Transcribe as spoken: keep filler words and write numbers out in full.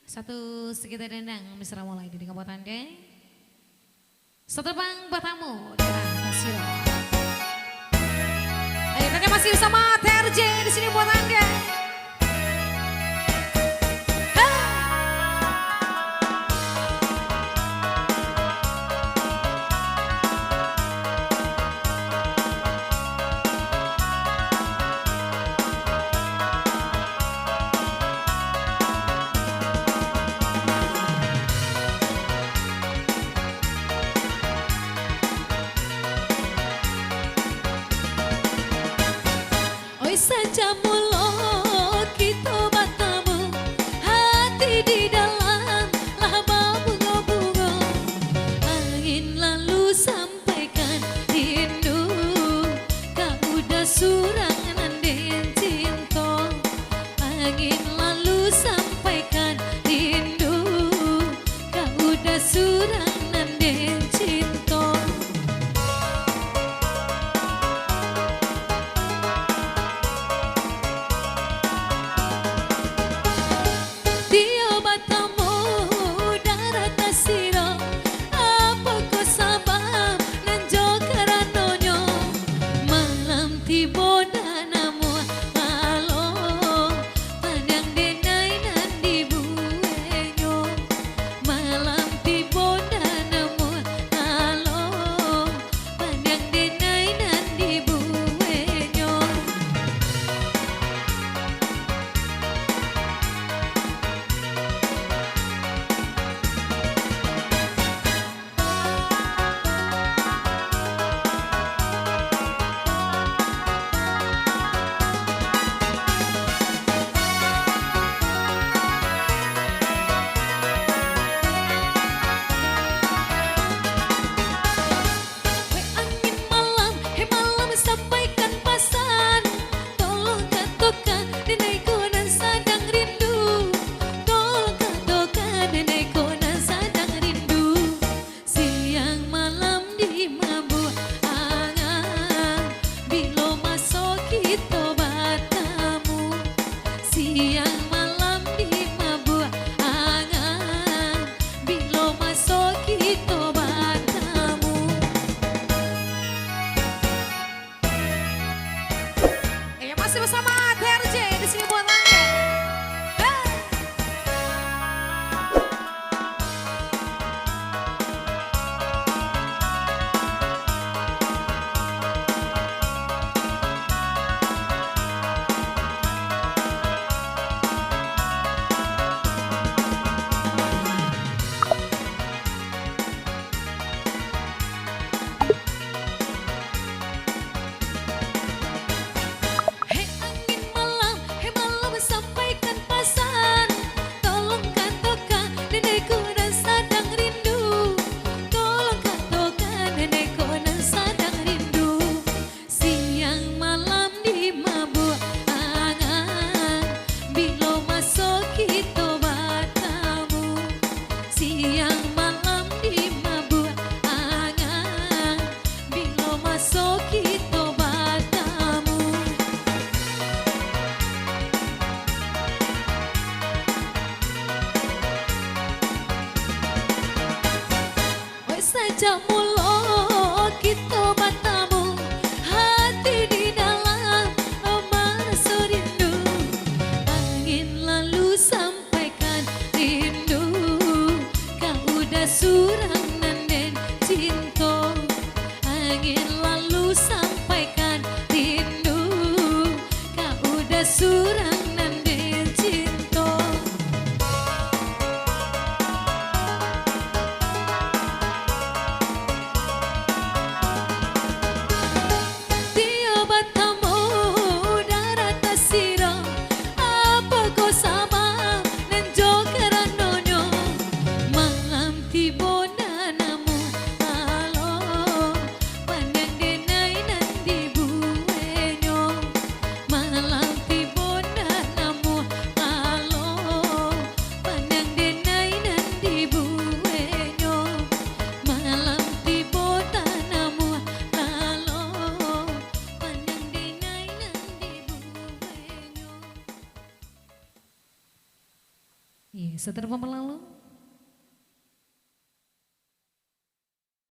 Satu sekitar dendang, mesra mulai di kabupaten deh. Satu bang batamu daerah Tasiro. Ayo, tadi masih sama T R J di sini buat Anda. Hei! Oi, sajak mulo kito batamu, hati di dalam lah babungo-bungo. Angin lalu sampaikan rindu, kau dah surang nan den cinto. Angin lalu sampaikan rindu, kau dah surang nan den cinto. Tio batamu daerah Tasiro, apokoh sabab nan jo karanonyo, malam tibo ndak namuah lalok, paniang denai nan dibuehnyo. Malam tibo ndak namuah lalok, paniang denai nan dibuehnyo. Weh angin malam, hei malam, sampaikan pasan. Tolong katokan denai ko nan sadang rindu. Tolong katokan denai ko nan sadang rindu. Siang malam dimabuak angan, bilo maso kito batamu. Siang malam dimabuak angan, bilo maso kito batamu. Eh, masih bersama T R J di sini buat Anda. Hei! Hei angin malam, hei malam, sampaikan pasan. Tolong katokan denai ko nan sadang rindu. Tolong katokan denai ko nan sadang rindu. Siang malam dimabuak angan, bilo maso kito batamu. Siang malam dimabuak angan, bilo maso kito batamu. Oi, sajak mulo kito batamu, hati di dalam maraso rindu. Angin lalu sampaikan rindu, kau dah surang nan den cinto. Angin lalu sampaikan rindu, kau dah surang nan den cinto. Iya, saudara pamalalu,